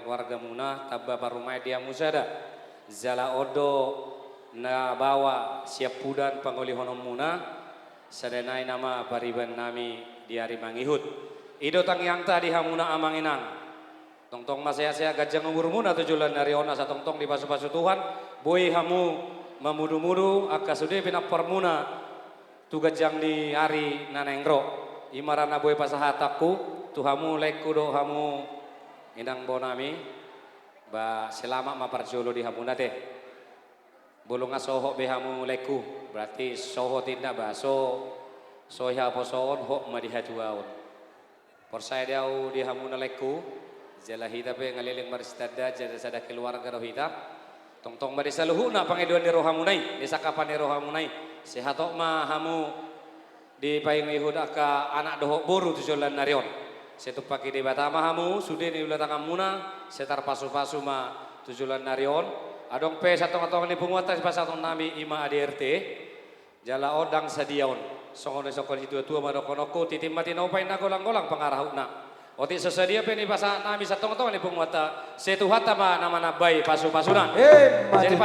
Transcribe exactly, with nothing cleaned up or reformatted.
keluargamuna, tamba parumaen di hamu sada. Jala on do na bawa siampudan pangolihononmuna, sada nai nama pariban nami di ari mangihut. I do tangiangta di hamuna amang inang. Tongtong ma sehat-sehat ganjang umurmuna tu joloan ni ari on, asa tongtong dipasupasu Tuhan, boi hamu mamudumudu angka sude pinamparmuna tu ganjang ni ari na naeng ro. I ma ra na boi pasahatanku tu hamu laengku dohot hamu inang bonami, ba selamat ma parjolo di hamuna te. Molo nga so hot be hamu laengku, berarti so hot inna ba so, so i haposoon, hot ma di hatuaon. Porsaya do au di hamuna laengku, jala hita pe nga leleng marsitanda, jala sada keluarga do hita. Tongtong ma di saluhutna pangidoan ni rohamuna i, di sangkapan ni rohamuna i. Sai hot ma hamu dipaihutihut angka anak dohot boru tu joloan ni ari on. Sai tumpahi Debata ma hamu, sude niula tanganmuna, sai tarpasupasu ma tu joloan ni ari on. Adong pe sian tongatonga ni punguanta sipasahaton nami, i ma A D R T. Jala on ndang sadia on. Songon na songon situatua ma dohononku, titi ma tinopa inna, golanggolang pangarahutna. Otik so sadia pe nipasahat nami sian tongatonga ni punguanta, sai Tuhanta ma na manambai pasupasuna. Emma tutu.